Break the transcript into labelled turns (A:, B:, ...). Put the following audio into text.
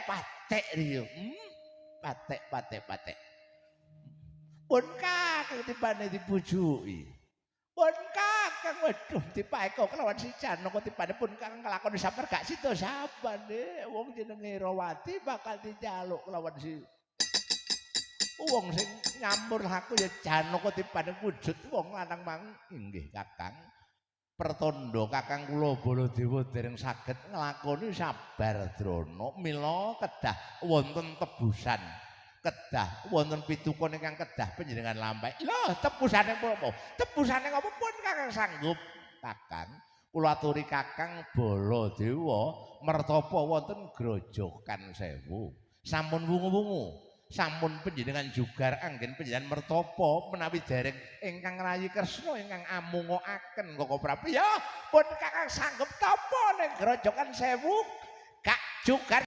A: Patek riyo. Patek patek patek. Pun Kakang tibane dibujuki. Pun Kakang waduh dipaeka kelawan si Janaka tibane pun Kakang nglakoni sabar gak sida sabane wong jenenge Rawati bakal dijaluk kelawan si wong sing nyamur aku ya Janaka tibane wujud wong lanang mang. Inggih Kakang. Pertanda Kakang kula Baladewa dereng saged nglakoni sabar drana, mila kedah wonten tebusan, kedah wonten pitukon ingkang kedah panjenengan lampahi. Lho, tebusane apa? Tebusane apa pun Kakang sanggup. Kakang, kula aturi Kakang Baladewa mertapa wonten Grojogan Sewu. Sampun wungu-wungu, sampun panjenengan jugar anggen panjenengan mertapa menawi dereng ingkang rayi Kresna ingkang amungokaken Koko Prabu. Ya, pun Kakang sanggup tapa ning Grojogan Sewu gak jugar.